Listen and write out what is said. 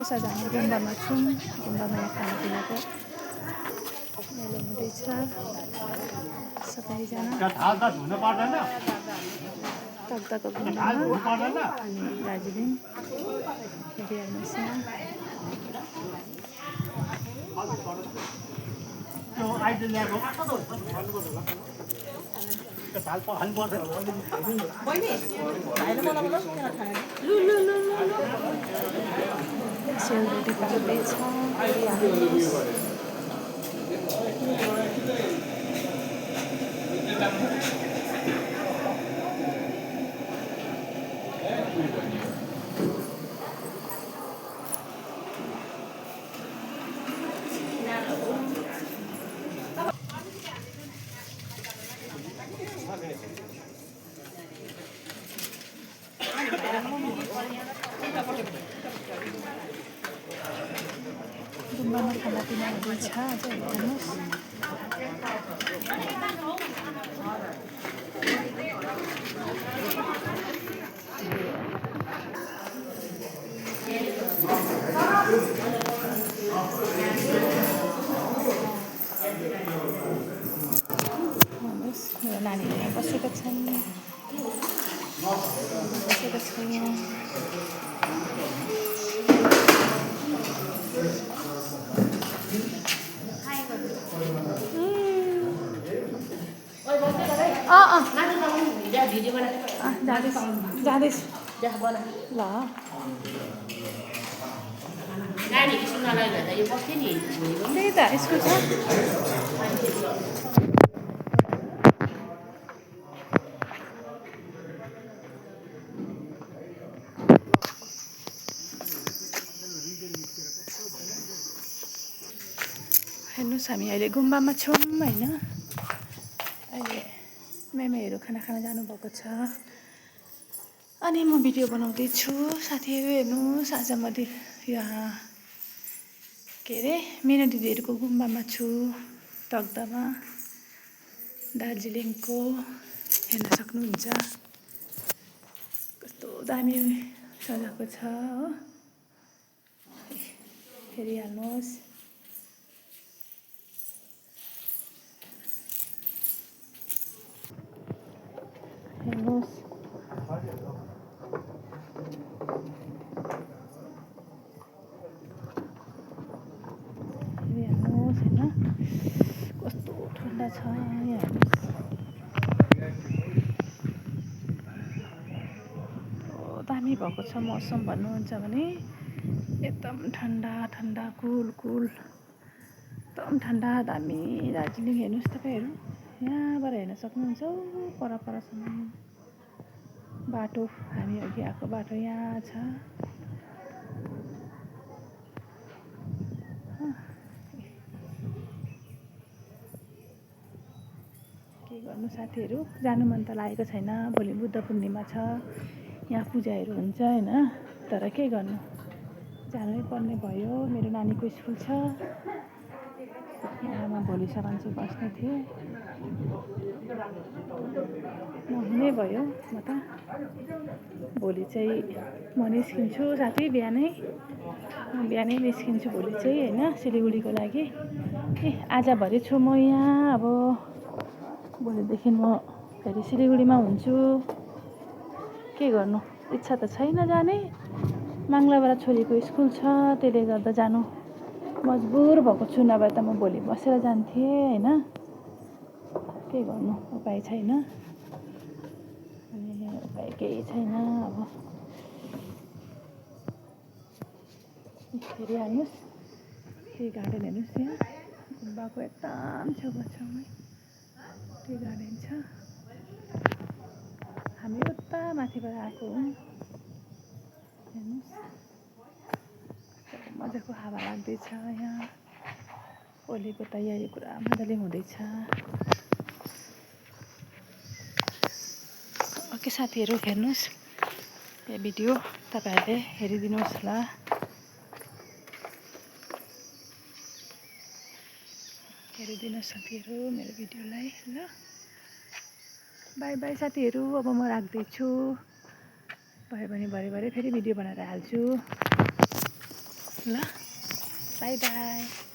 हेर्नुहोस् आज हामी गुम्बामा छौँ। गुम्बामा यहाँ खानापिनाको मेलो हुँदैछ। सबैजना तकदाको गुम्बामा अनि दार्जिलिङ हेरिहाल्नुहोस् यहाँ। सेलरोटी पाउँदैछ हेरिहाल्नुहोस्। गुम्बामा खानापिना हुँदैछ आज हेर्नुहोस्। हेर्नुहोस् मेरो नानीहरू यहाँ बसेका छन्। बसेका छन् जाँदैछु ल। त्यही त स्कुल छ। हेर्नुहोस् हामी अहिले गुम्बामा छौँ होइन। अहिले मेमेहरू खाना खान जानुभएको छ अनि म भिडियो बनाउँदैछु। साथीहरू हेर्नुहोस् आज म यहाँ के अरे मिना दिदीहरूको गुम्बामा छु तकदामा दार्जिलिङको। हेर्न सक्नुहुन्छ कस्तो दामी सजाएको छ हो। हेरिहाल्नुहोस्। हेर्नुहोस् हेर्नुहोस् होइन कस्तो ठन्डा छ यहाँ। हेर्नुहोस् दामी भएको छ मौसम भन्नुहुन्छ भने एकदम ठन्डा ठन्डा कुल कुल एकदम ठन्डा दामी दार्जिलिङ। हेर्नुहोस् तपाईँहरू यहाँबाट हेर्न सक्नुहुन्छ परसम्म बाटो। हामी अघि आएको बाटो यहाँ छ। के गर्नु साथीहरू जानु मन त लागेको छैन। भोलि बुद्ध पूर्णिमा छ यहाँ पूजाहरू हुन्छ होइन। तर के गर्नु जानै पर्ने भयो। मेरो नानीको स्कुल छ। म भोलिसम्म चाहिँ बस्ने थिएँ नहुने भयो। म त भोलि चाहिँ म निस्किन्छु साथी बिहानै निस्किन्छु भोलि चाहिँ होइन सिलगढीको लागि। आजभरि छु म यहाँ। अब भोलिदेखि म फेरि सिलगढीमा हुन्छु। के गर्नु इच्छा त छैन जाने। मङ्गलबार छोरीको स्कुल छ त्यसले गर्दा जानु मजबुर भएको छु। नभए त म भोलि बसेर जान्थेँ होइन। के गर्नु उपाय छैन। अनि उपाय केही छैन। अब हेरिहाल्नुहोस् टी गार्डन हेर्नुहोस् यहाँ गुम्बाको एकदम छेउमै टी गार्डन छ। हामी उता माथिबाट आएको हौँ। हेर्नुहोस् मजाको हावा लाग्दैछ यहाँ। होलीको तयारी पुरा मजाले हुँदैछ। ओके साथीहरू हेर्नुहोस् यो भिडियो तपाईँहरूले हेरिदिनुहोस् होला। हेरिदिनुहोस् साथीहरू मेरो भिडियोलाई ल। बाई बाई साथीहरू अब म राख्दैछु। भयो भने भरे फेरि भिडियो बनाएर हाल्छु ल बाई बाई।